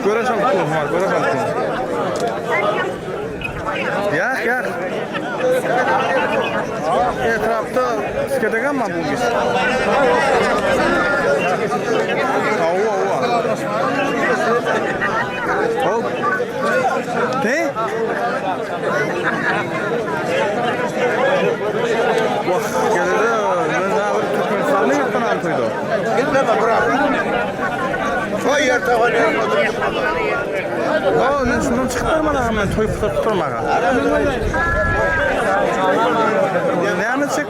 Göreş alyp durun, var, göreş alyp durun. Ýak, ýak. Etrapda skedegen mi bu geç? Awa, awa. Hop. Ne? Wah, gelede men daha bir Türkmenistanly ýurtdan alyp toýda. Toý ýer O, men şundan çykyp barman agam, men toý tutup durmaga. Näme çek?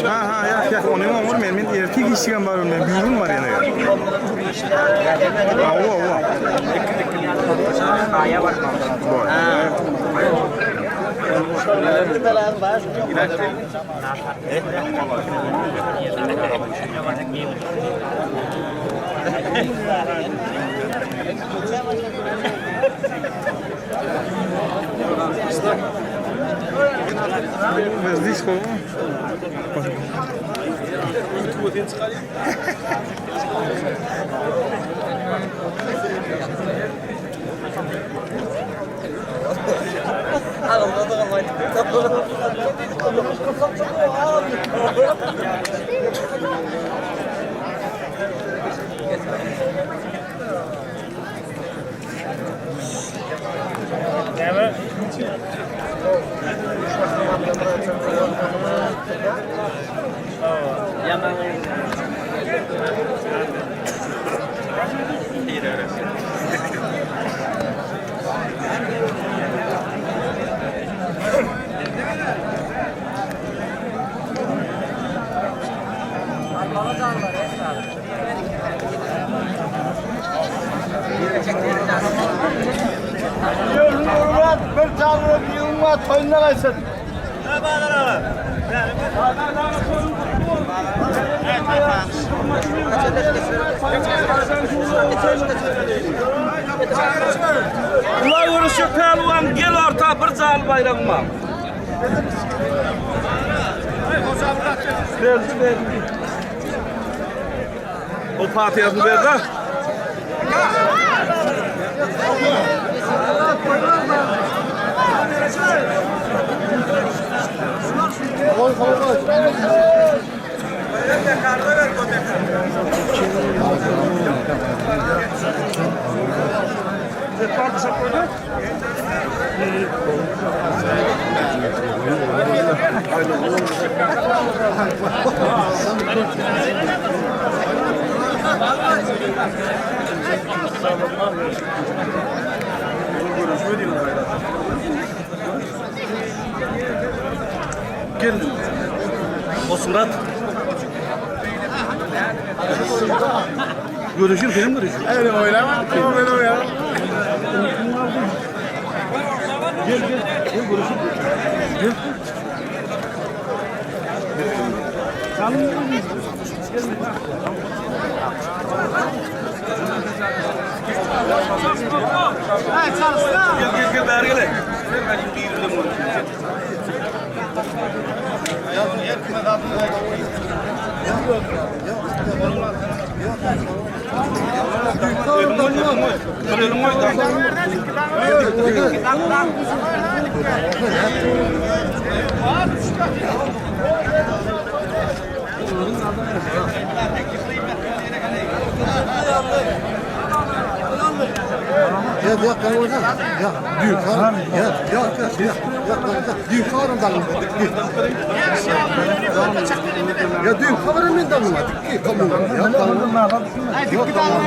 Ha, ha, ýa, ýa, onuň oňur men, men ertir işigem bar, men büyügüm bar ýene. Awa, awa. Boy. Bez disko. Bir canlı yılma toyuna kaysın. Ulan görüşe pälwan gel orta bir zal baýragyma. Berdi berdi. O patiýasyny berdi. Gel. Osmurat. Görüşür benim görüşür. Öyle oynama. Tamam ben oynarım. Gel gel. Gel görüşür. Gel. Gel gel gel bäri gel. Bir elin goý. Ya ya kavurda ya büyük harım ya ya ya ya büyük harım da ya düğün haberim ben de ki kamu ya tamam yok tamam yok tamam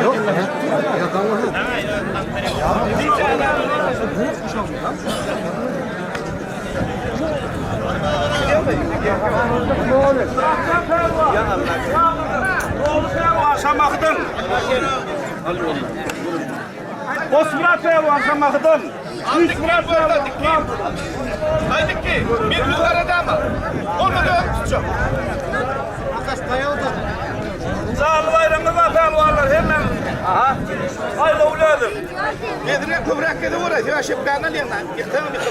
yok ya tamam Pälwan Şamahydan. Osmurat pälwan Şamahydan. Üç Murat pälwan. Aydık ki bir yukarıda ama. Onu da tutacağım. Canly baýramyz bar pälwanlar hemen. Aha. Aýla uladım. Bedre köbrek kedi oraya. Ya şepkanı alayım lan. Yıktan bir kapı.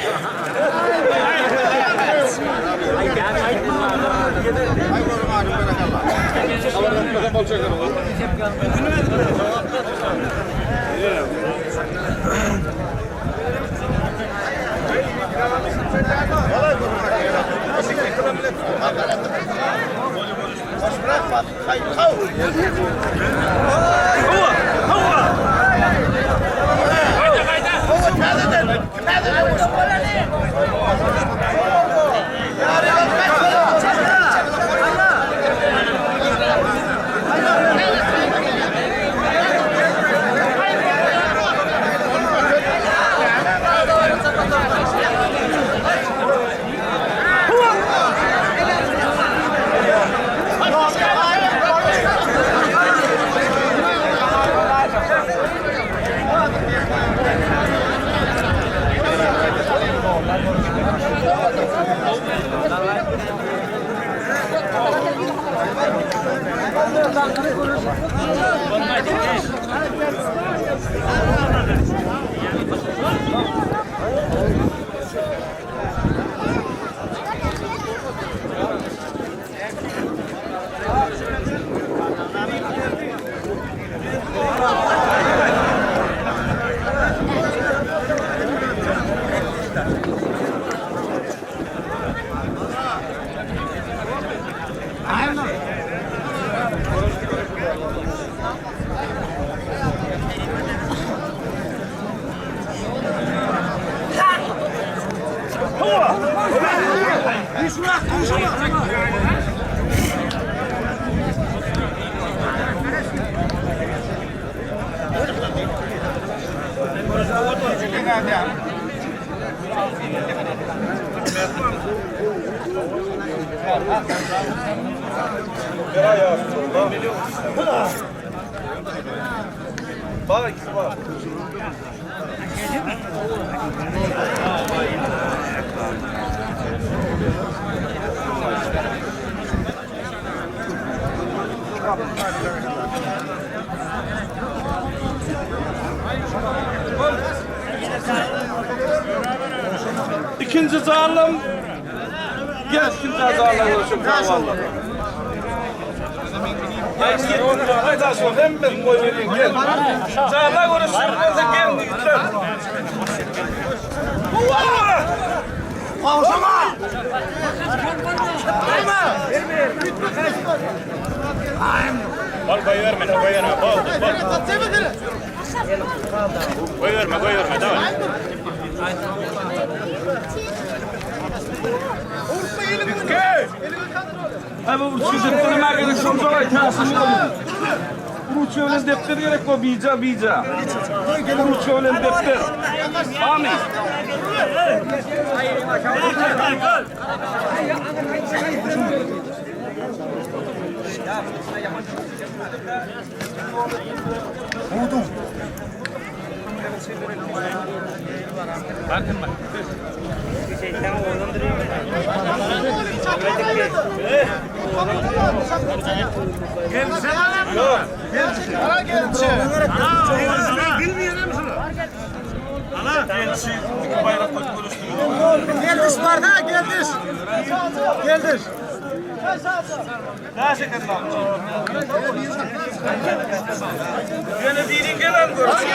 Ikinji janlym gel ikinji janla görüşüp pälwanlar. Ay ay taşma hemmesini goý berýin gel. Janla görüşüp bolsa gel ýigitler. Bal goýberme, goýberme, bal, bal. Goýberme, goýberme, daway. Ay bu çizip durma gerek şonca ay tasym Ruçka bilen depder gerek bu bija bija. Ruçka bilen depder. Amin. Geldiş var ha geldiş. Geldiş. Ýene biri gelen görüşüp.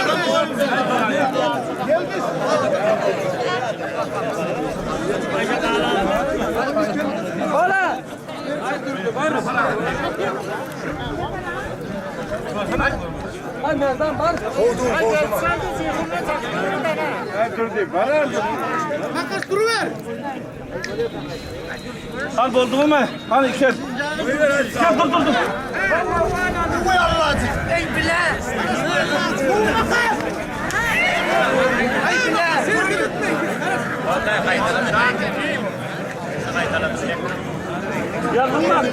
Hadi oldu mu? Hadi gel. Gel dur dur dur. Ya bunlar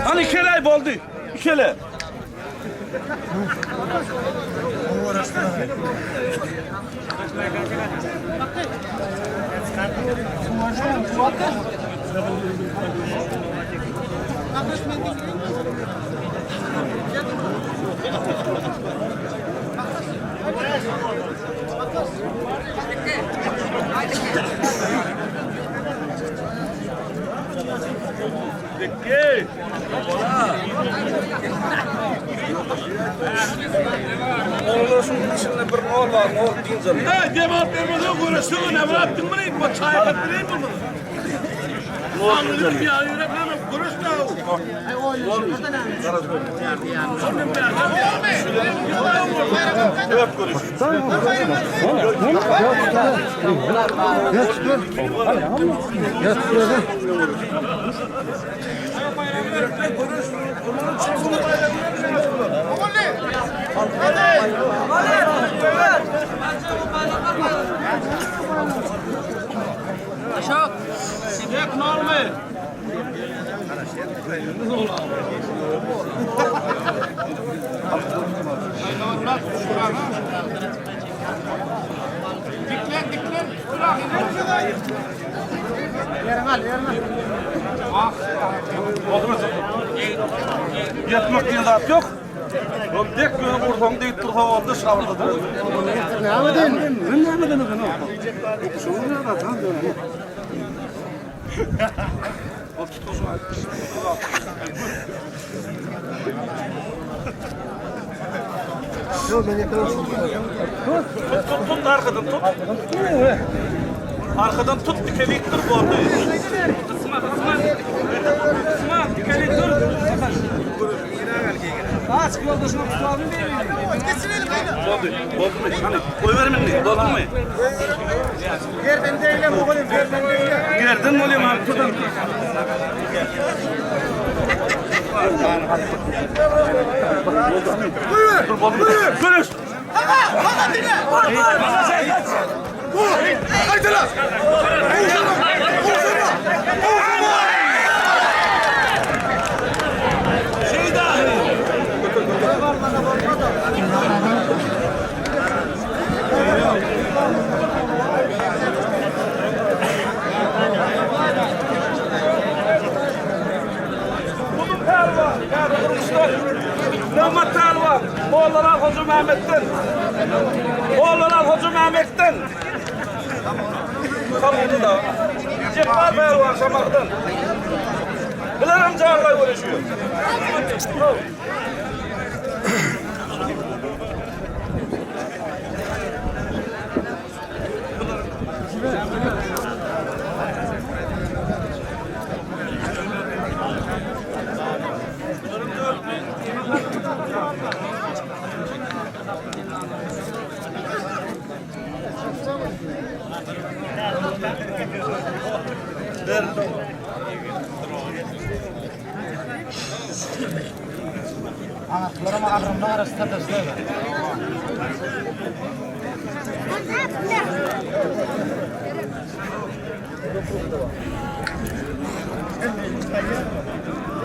Hani kelay boldu. Kele. Dikki. Olar şunun içinde bir nol var, nol deyince. Hey, cevap vermeden görüşsün, ne bıraktın mı? Bu çay katırayım mı bunu? Anladım ya, öğretmenim, görüş de Dek nol mu? Diklen, diklen, bırak. Yetmek diye zat yok. Oğlum dek yönü vursan deyip dursa oldu şavurda da. Näme diýin? Näme diýin? Tut tut tut arkadan tut. Arkadan tut dikeleyip dur bu oldu. Kısma kısma. Kısma dikeleyip dur. Aç yoldaşına tutalım değil mi? Oldu. Oldu mu? Hani koy vermin Oldu mu? Gerden değil oğlum, gerden değil. Gerden olayım abi tutun. Dur, oldu. Görüş. Haydi lan! Vursana! Vursana! Bunun perva, perva Muhammed Perva, Mollalar Hoca Mehmet'ten. Mollalar Hoca Mehmet'ten. Kabulü da. Cebbar Perva Şamak'tan. Bilerim canla görüşüyor.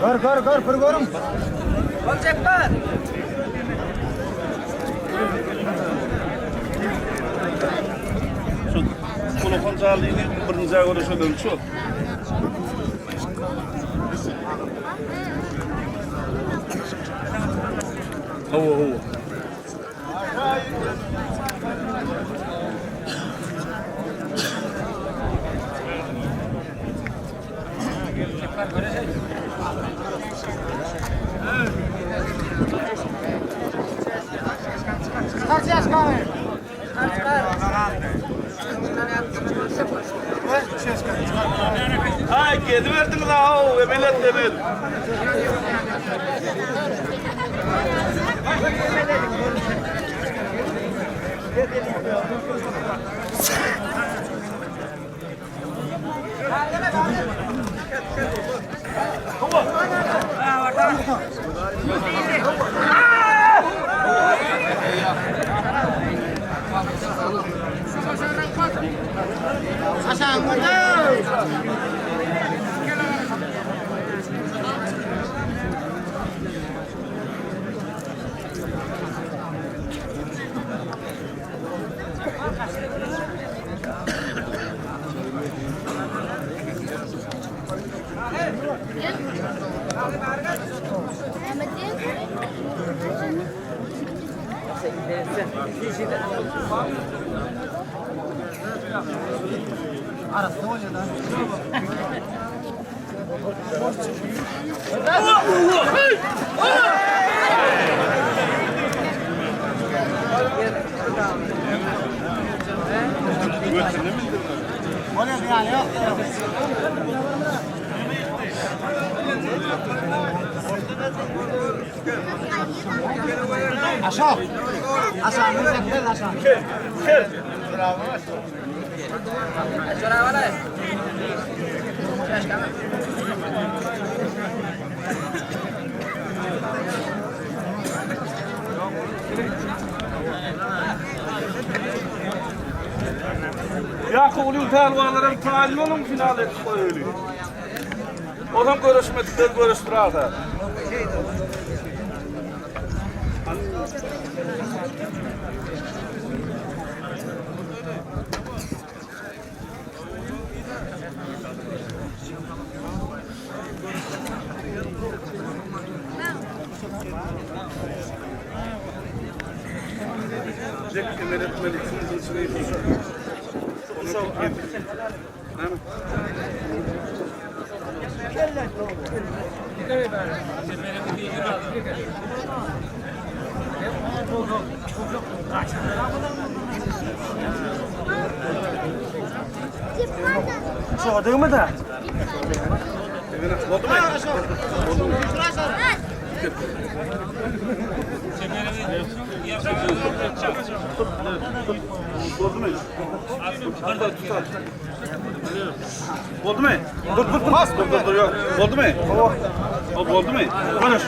Gör gör gör bir görün. Şu kulakon canlıyını birinci görüşelim şu. Hava hava. Ay kedi verdin la o emelet demel. Ýa uly pälwanlaram taýyn boluň final edip goýaly. Olam görüşmedikler görüşdirarlar. Boldumy? Dur dur dur. Dur dur dur yok. Boldumy? O boldumy? Konuş.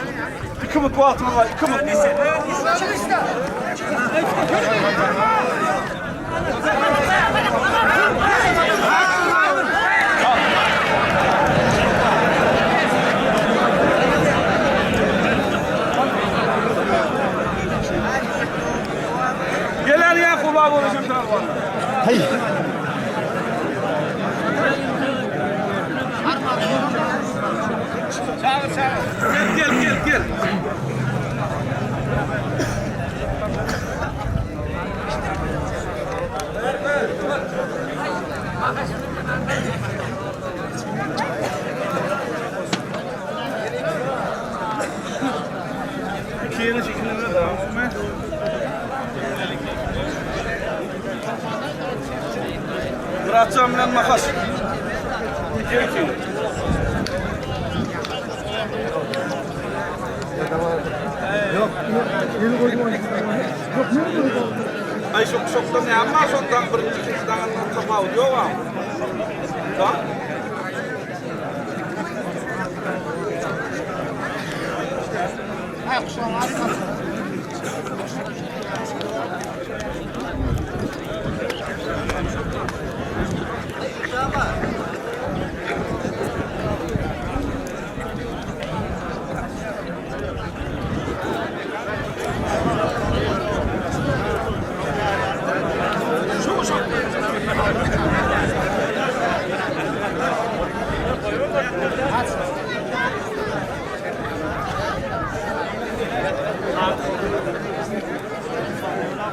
2 mut wagtymyz bar. 2 mut. Gelen ya kulağa konuşun Gel gel gel gel. İki yeni çekimlerine devam etme. Muratcan bilen makas. İki iki. Ay şok şoktan ne ama şoktan birinci ikinci dangandan tapawut yok ama. Tamam.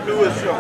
Lewis yok.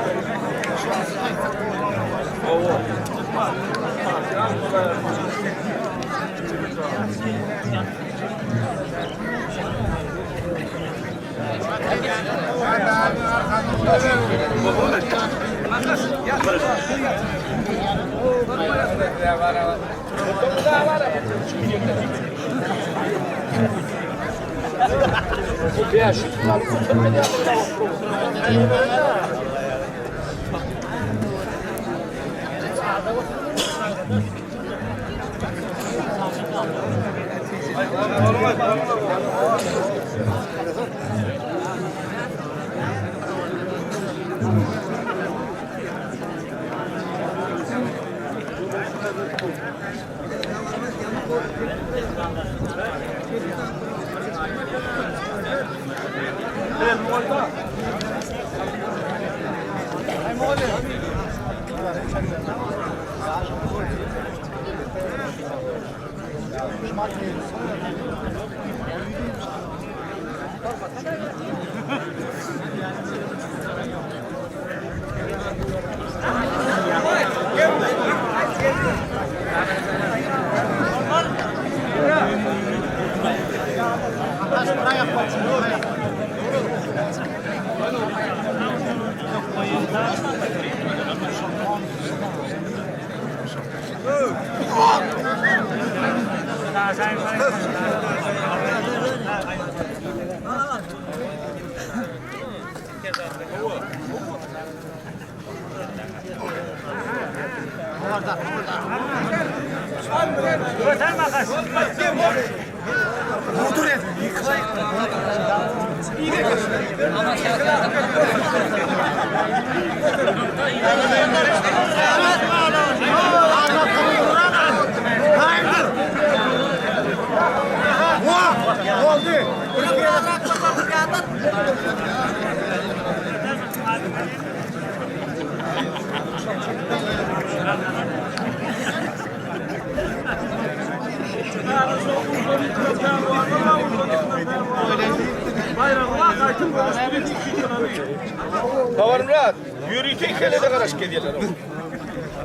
Saparmyrat, ýörite ikelede garaşyp gelýärler.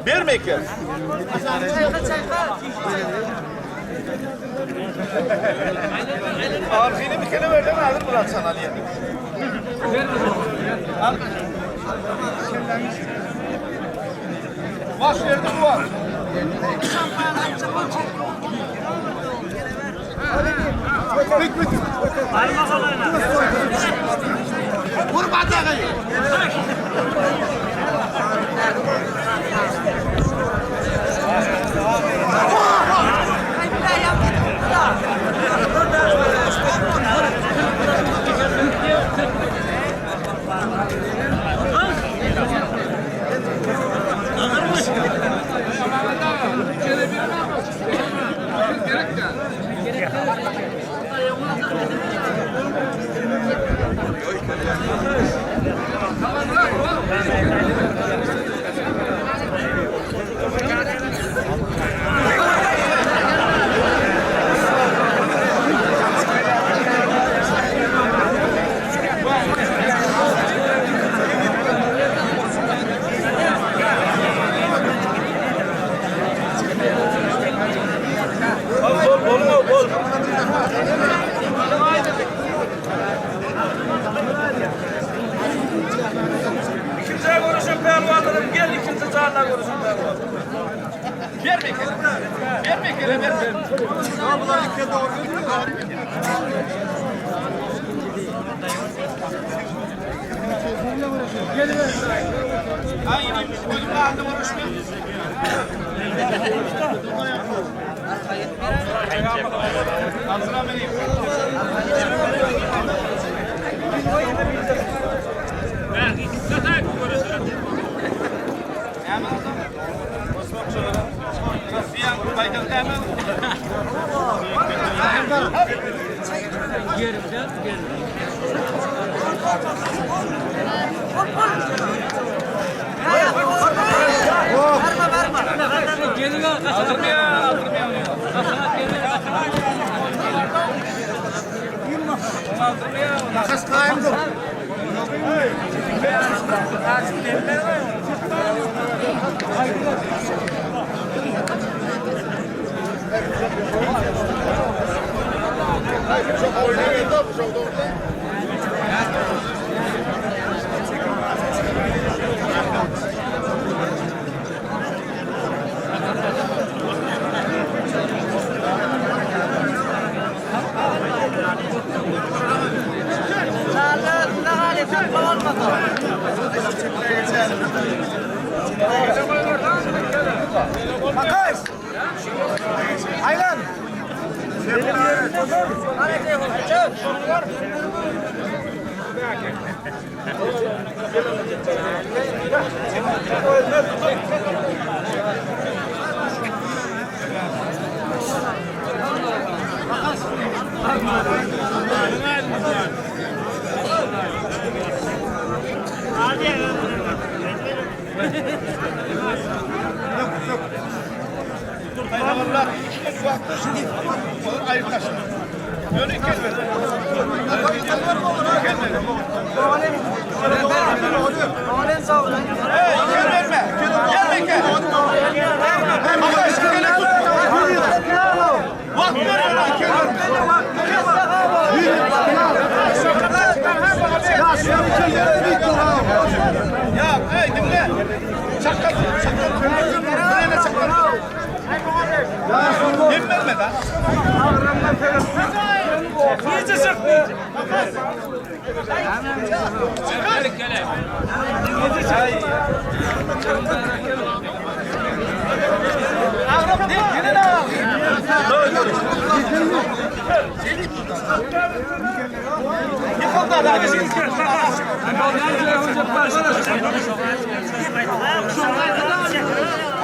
Berme eken. Arzyny bir kere berden hazır Murat sana diye. Al. Baş verdi bu var. Bol bol bol bol. İkinci görüşün pehlivanlarım gel ikinci canla görüşün pehlivanlarım. Verme kere. Verme kere ver. Aynı gözümün altında vuruşmuyor. Ağzına vereyim. Agramdan seretmek. Nice çekti?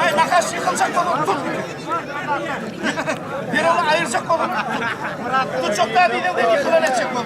Ay makas yıkılacak olur tut. Bir onu ayıracak olur. Tut çok daha değil de yıkılan edecek olur.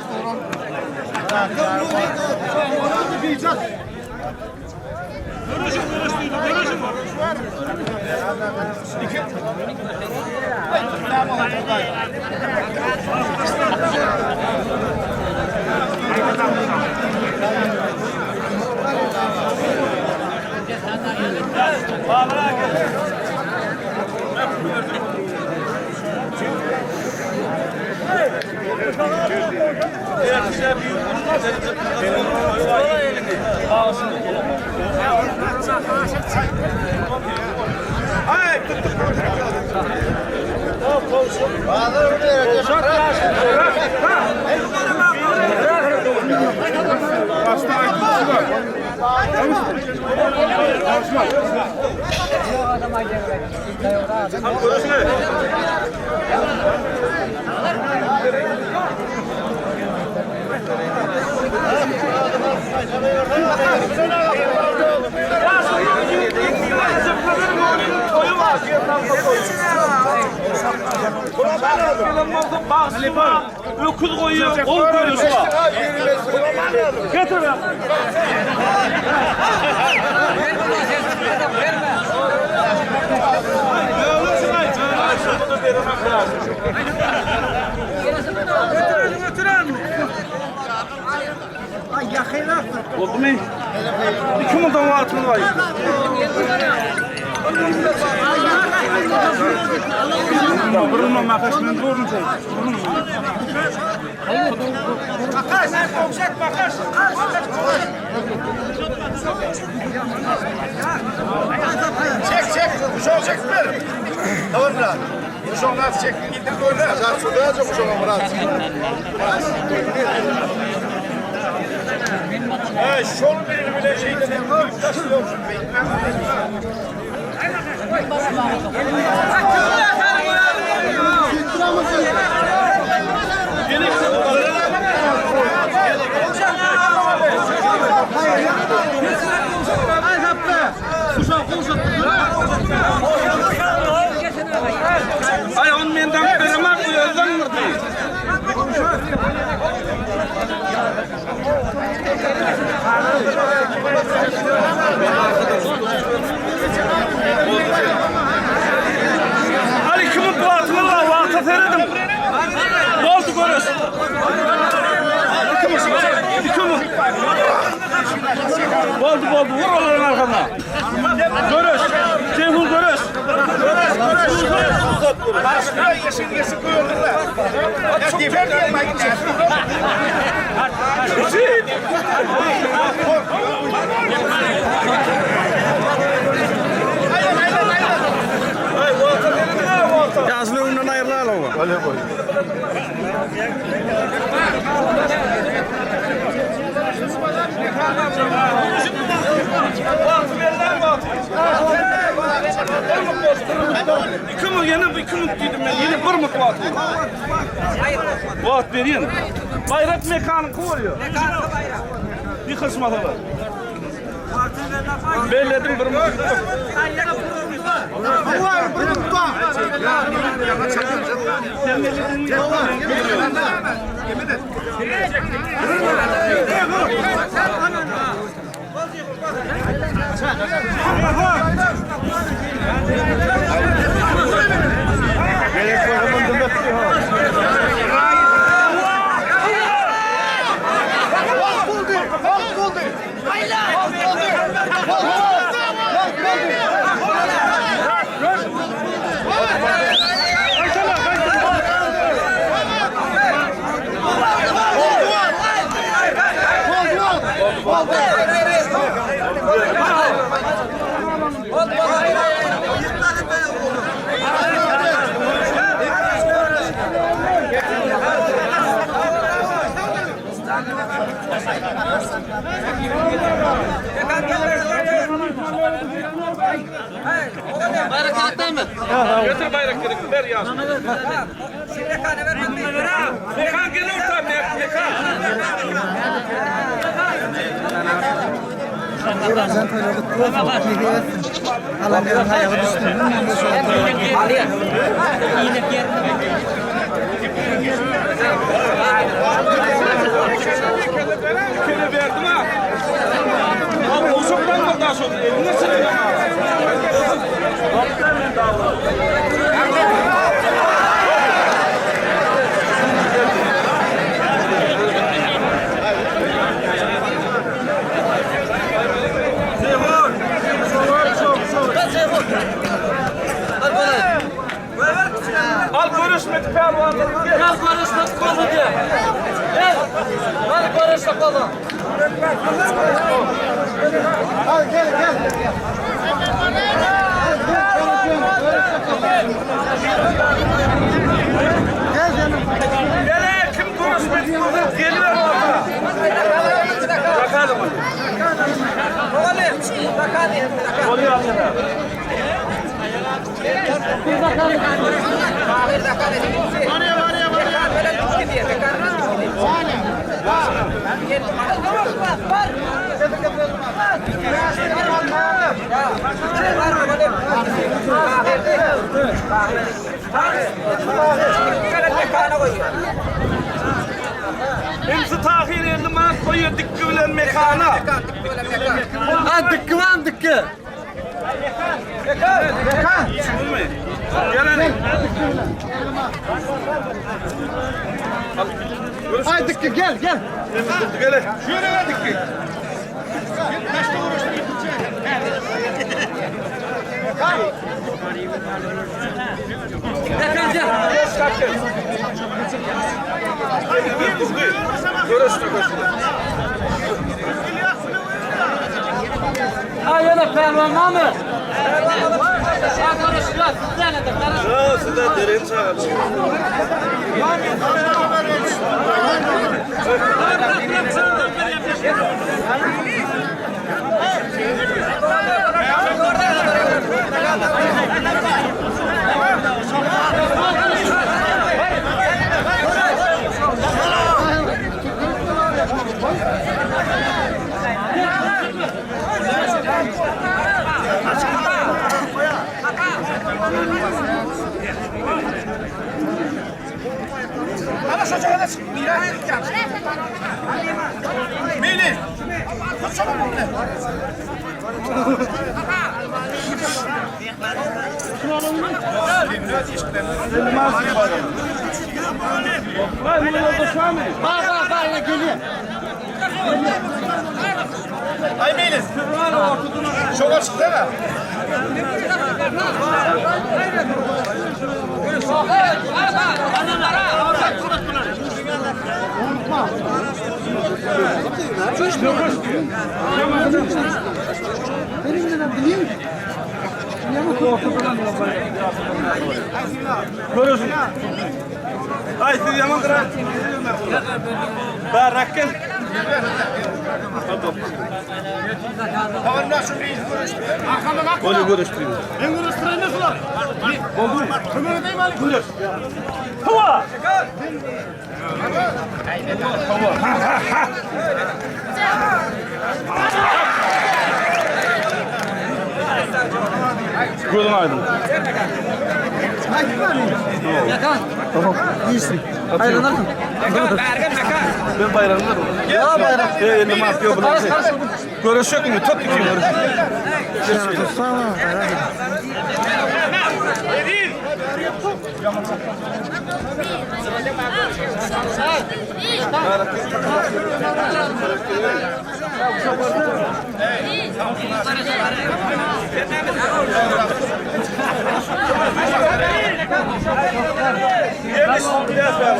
Öküz koyuyor, kol koyuyor şuna. Getir be. Oldu mu? İki mıldan vaatımız var. Burunma makas, ben doğru Çek çek. Kuşağı çek ver. Tamam Murat. Kuşağı çek. İndir koy. Sen şurada kuşağı Murat. He şol birini bile şeyden taşıyor. Ay on menden beremem, özden mırdı. Ali kimin bu atını la vata seredim. Boldu görüş. İki mi? Boldu boldu vur onların arkasına. Görüş. Ceyhun görüş. Başka yeşil yeşil koyuyorlar. Ya diper diye Ay vata seredim ha vata. Yasin öňünden aýrylaly owa. Öyle koy. Vatı ver lan vatı. İki mi yine iki mi dedim ben yine bir mi vatı? Vat vereyim. Bayrak mekanı koruyor. Bir kısmı da var. Belledim bir mi? Sen belledin mi? Getir bayrak gerek. Ver ya. Mekan gel orta mekan. Bir kere verdim ha. Abi o soktan da daha sonra eline sürüyor. Al görüşmedik pervanları. Gel. Gel görüşmek kolu diye. Gel. Gel görüşmek kolu. Gel kim görüşmedik kolu geliver orta. Bakalım. Oluyor alıyor. Hemsi Tahir 50 manat koyuyor dikki bilen mekana. Ha dikki var mı dikki? Gel hani. Ay dikki gel gel. Gel. Şöyle ver dikki. Mekan gel. Geç kalk gel. Görüştü görüştü. Ha yana pervan var mı? Ha görüşmek. Sizlerle de karış. Ya sizden derin çağırdı. Ana çocuğa da çık. Melih. Tutsana bunu. Vay bunu yolda şu an mı? Bak bak bak yine geliyor. Ay Melih. Çok açık değil mi? Görüyorsun. Ay siz yaman kırar. Ben rakken. Tamam nasıl bir görüştü? Arkamdan bak. Golü görüştürüyor. Ben görüştüreyim nasıl? Oldu. Görüş. Hava. Hava. Ha ha ha. Gözün aydın. Mekan. Tamam. İyisin. Hayırlı Ben bayrağım var. Ya bayrak. Ee, elim atıyor bunu. Görüşecek mi? Tut ki görüşecek. Tutsana. Yemiş. Biraz ver.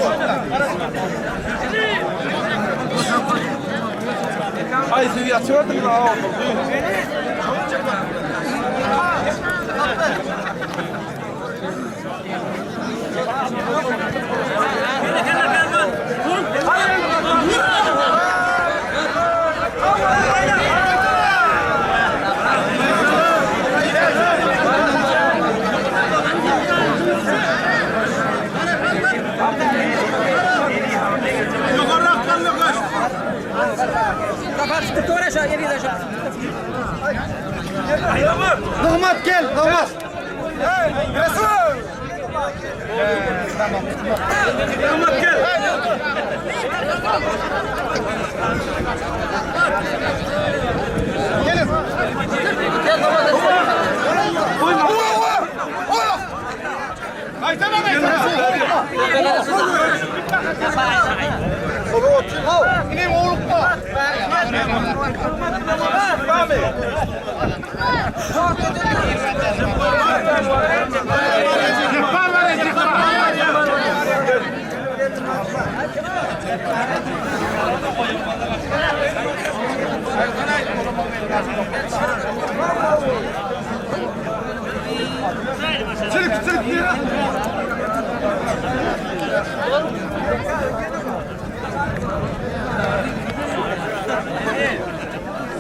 Ay siz yatıyordunuz ha oldu. Nygmat gel, Nygmat. Nygmat gel.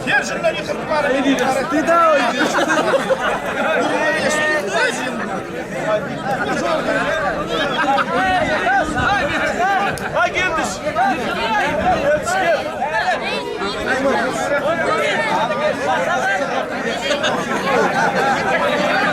Her şundan yıkılıp var. Ha geldi. Geldi gel.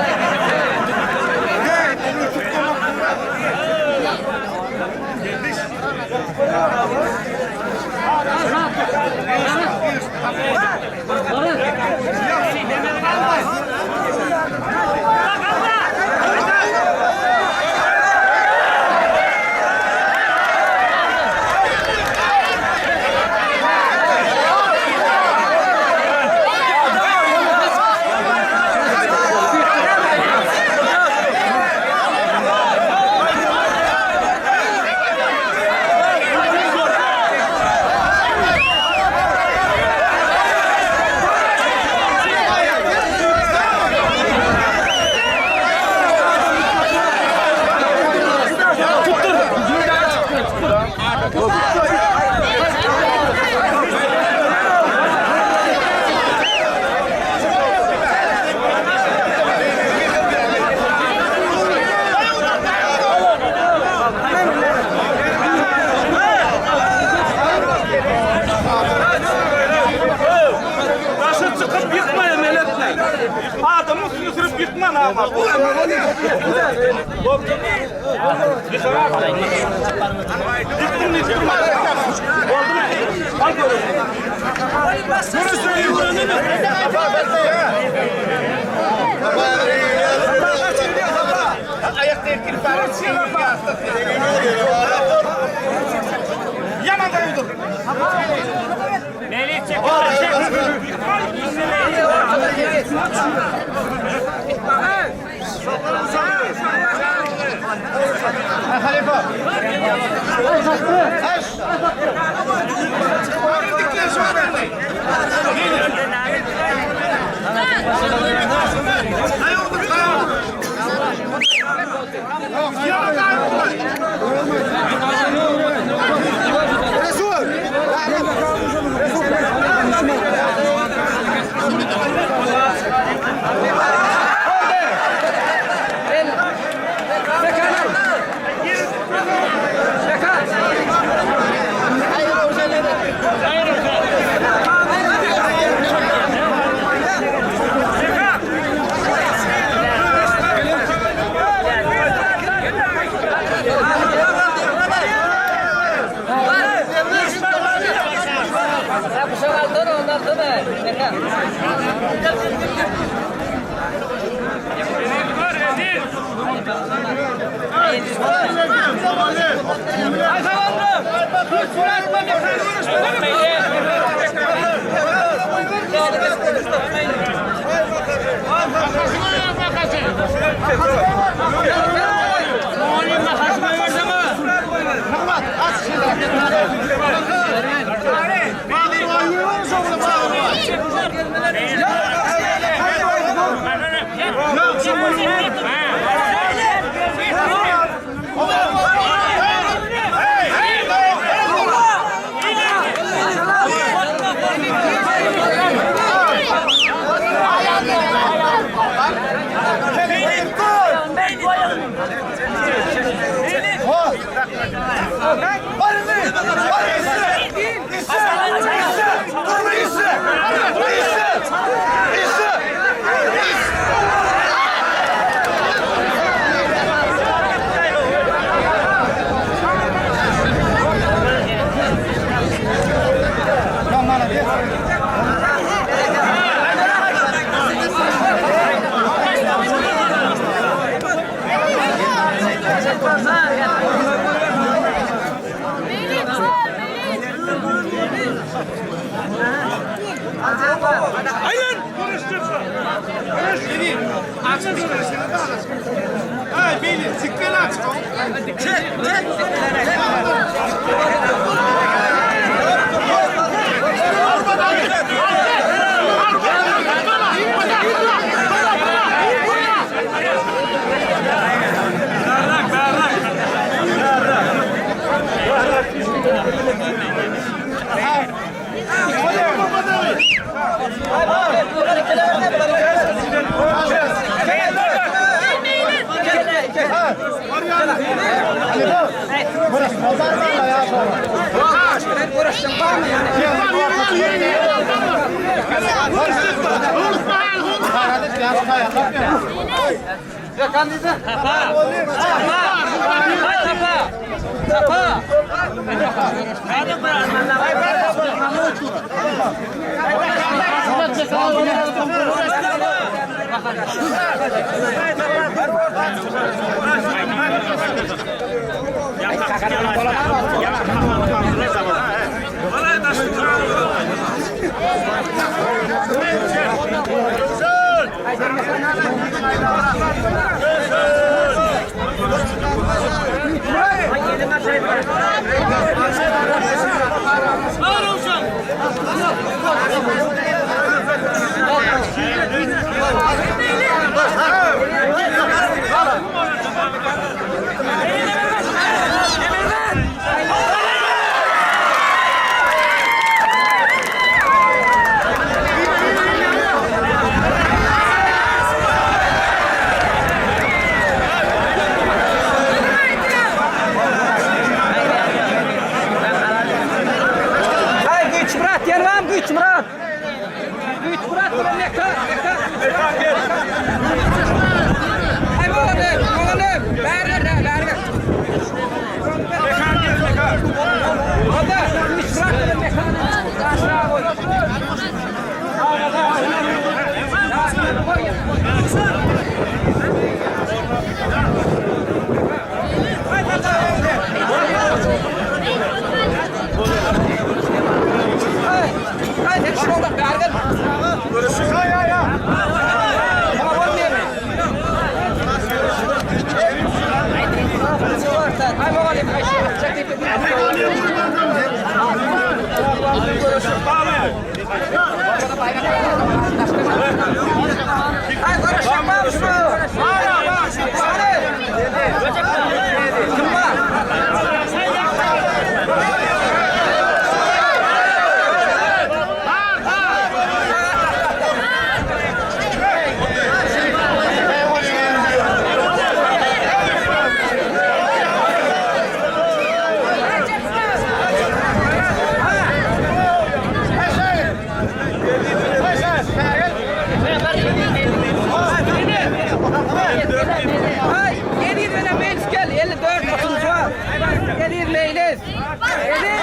Daşa çykyp ýykma meletme. Adamyň üstüne sürüp ýykma namart. Ýykdym ýykdym. Boldumy? Al görün. Ayakta erkin var. Yaman da uydur. Ay beni siktir aç. Çek çek. Ay Güçmurat, yanım Güçmurat. Güçmurat bilen meka, meka. Ay oğlum, oğlum. Ver ver ver. Mekan gel mekan. O da Güçmurat bilen mekanı. Aşağı koy. Ay, ay, sen şunu da ver gel. Tamam, olmuyor mu? Ay oğlum, ay çek ipi. Ay görüşmek şunu. Hadi. Kim var? Ay, gelir bana meylis gel. 54 30 var. Gelir meylis. Gelir.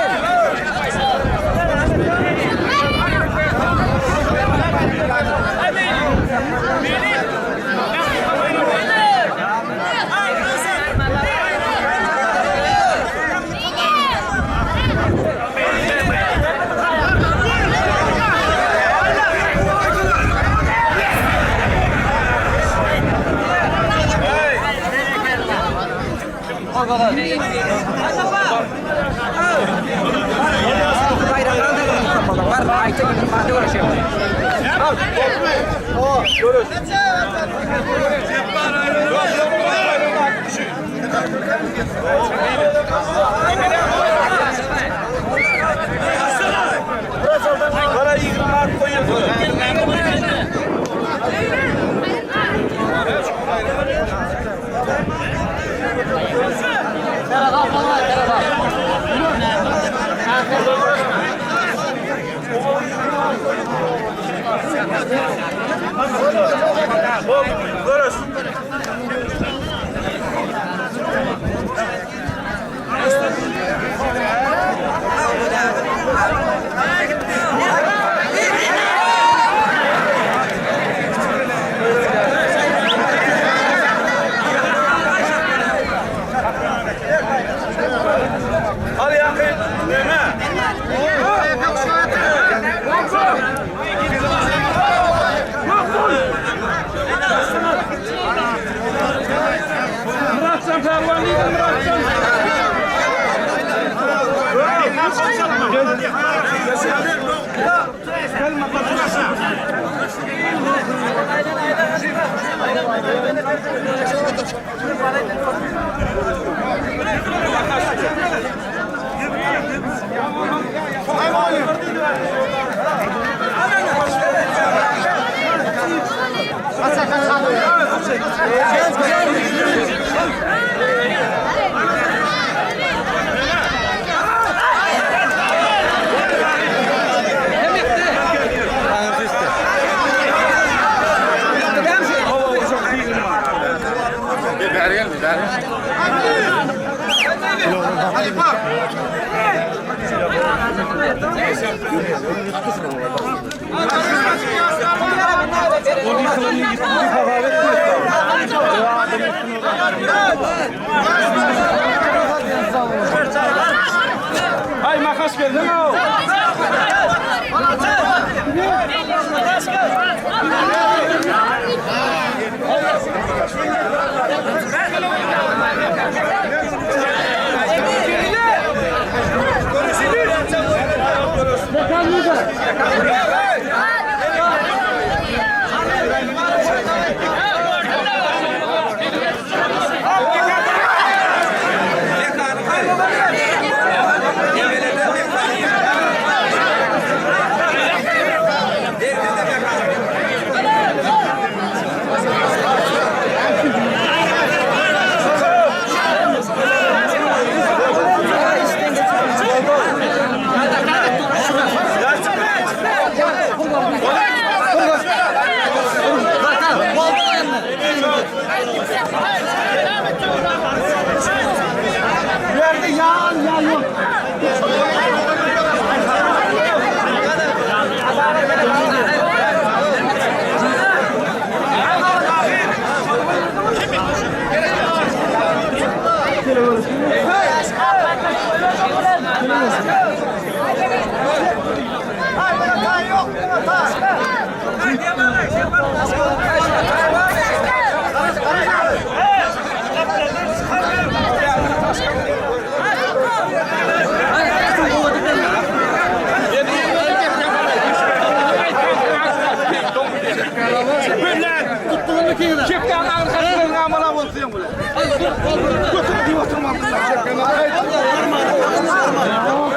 Var, ayta gidin, madde uğraşıyor. Bana 20 mark koyuyorsun. Görüş. Al yakın. Deme. Ay makas geldi mi? Kepten arkasından amala olsun böyle. Götür diye oturmam. Hey, tamam, tamam, tamam, tamam.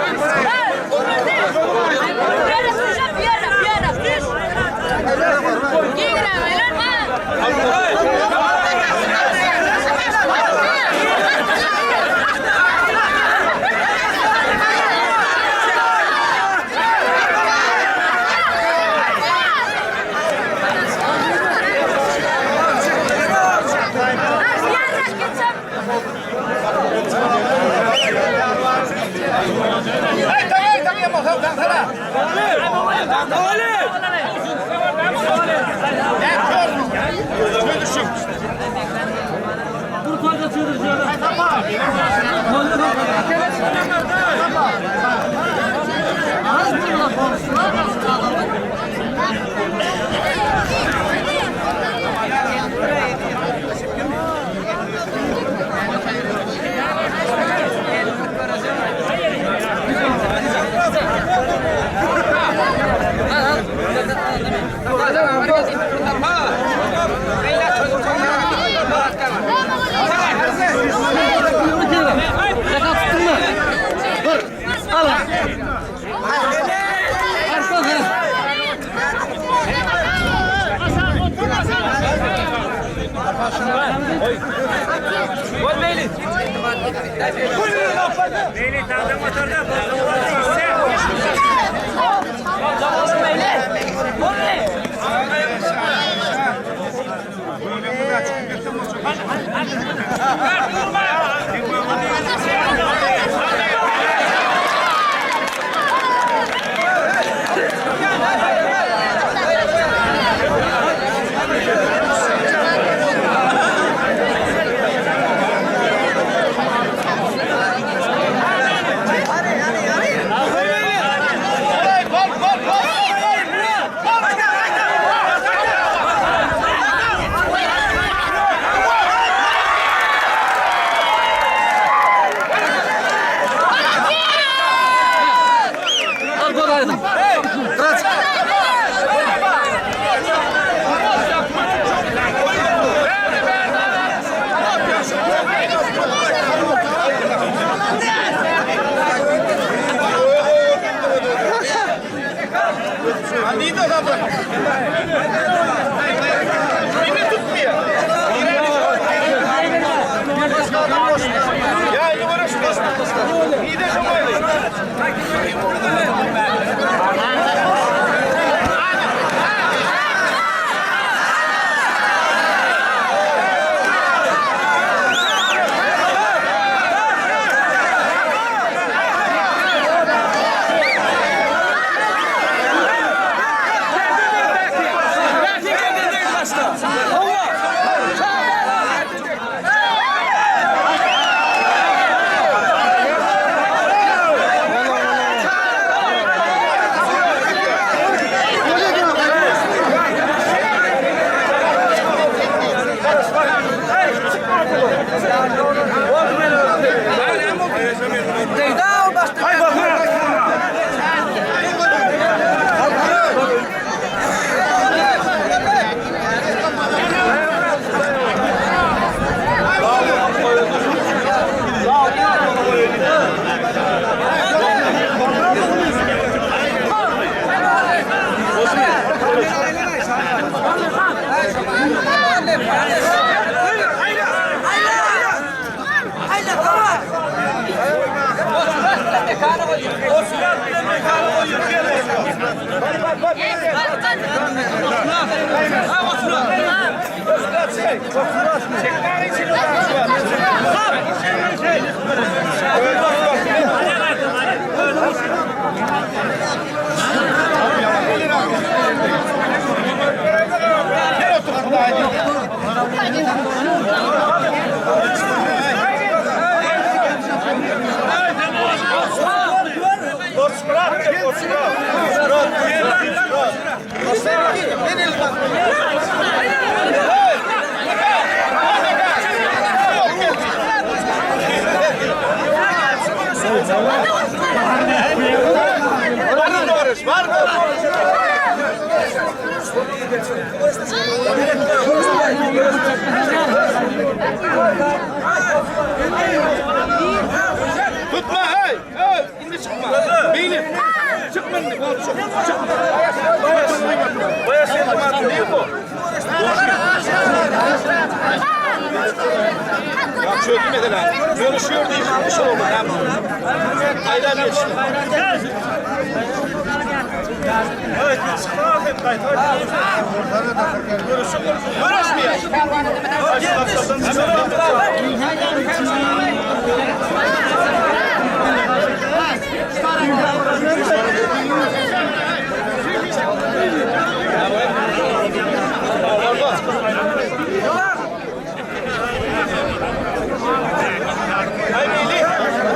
Tutma hey! Hey! Indi çykma. Beýle. Çykma indi. Çık. Ya çözdü mesela. Görüşüyor diye bir şey oldu. Ayran geçti. Ay Meyli.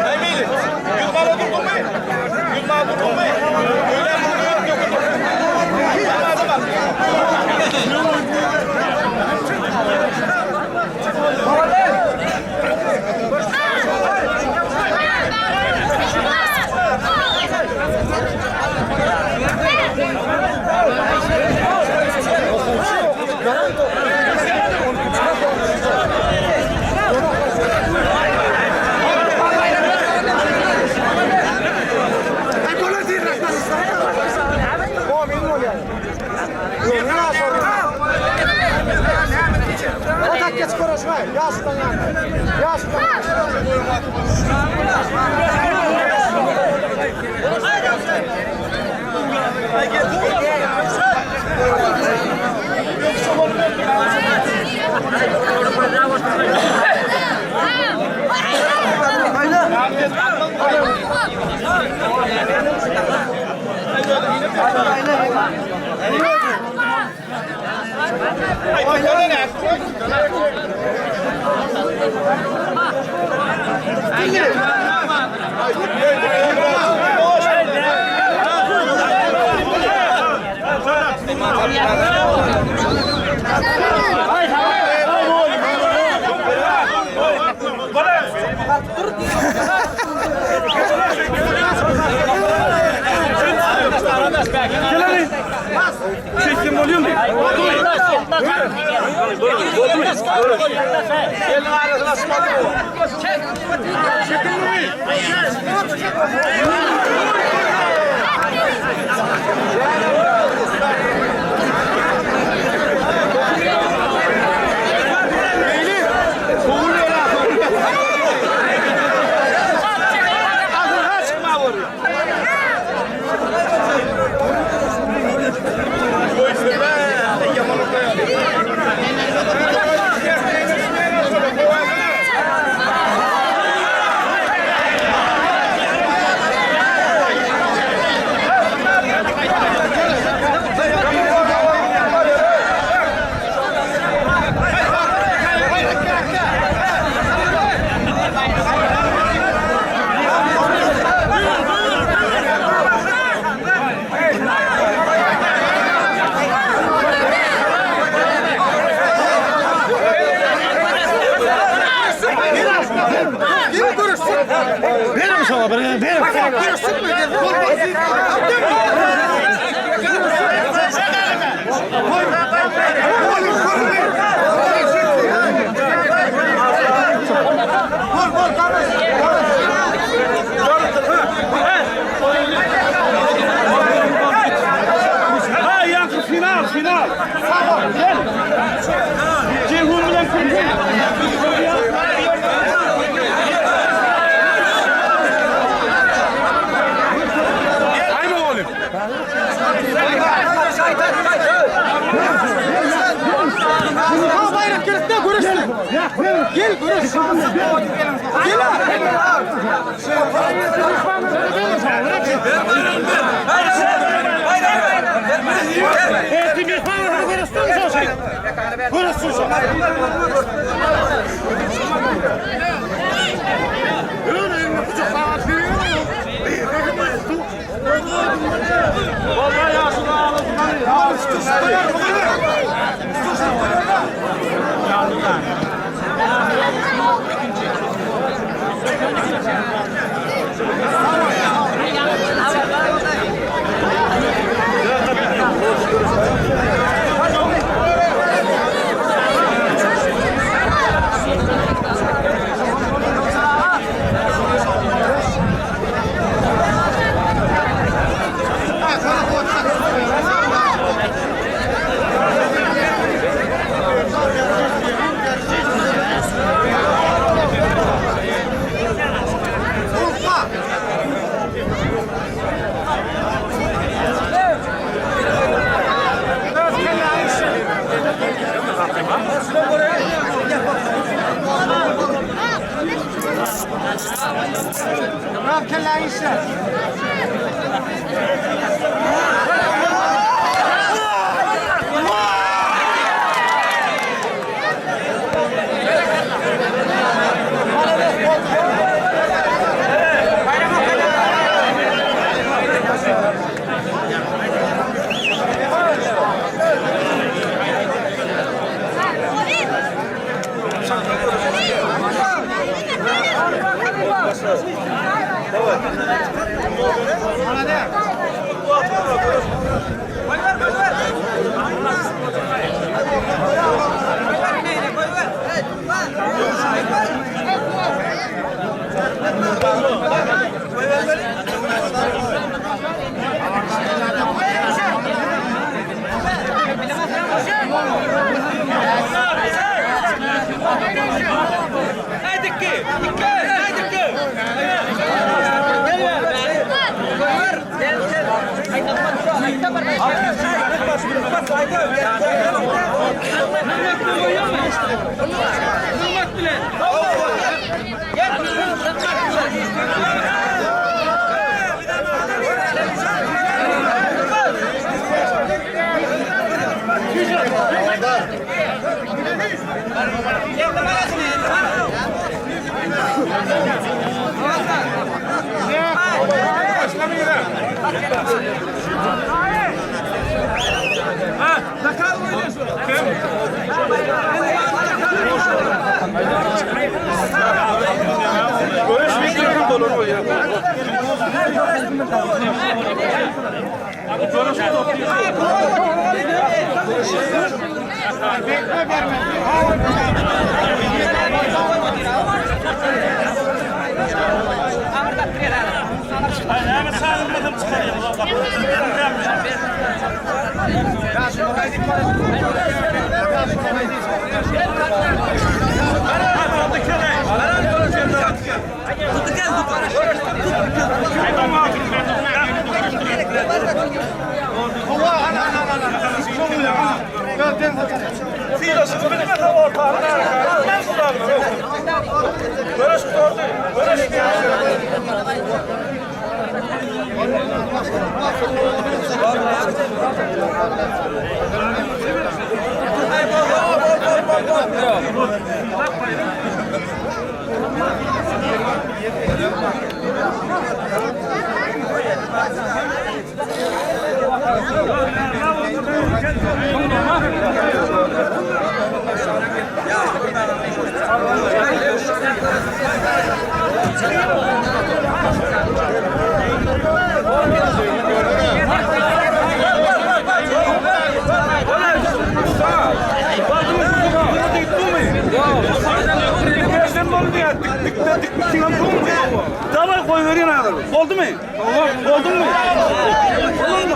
Ay Meyli. Yılmaz durdun mu? Yılmaz durdun mu? Öyle mi? Yok. Yılmaz'a bak. Ay bana ne? Çektim oluyor mu? Ha yankı final final. Gel. Daway goýberýän adam. Boldumy? Bolduňmy? Bolduňmy?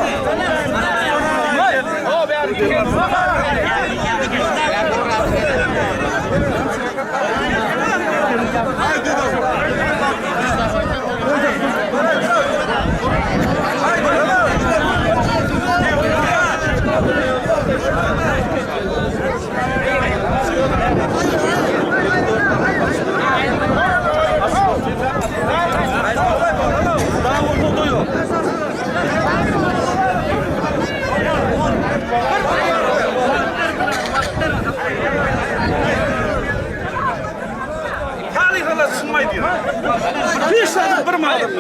Hiç zat bir madam.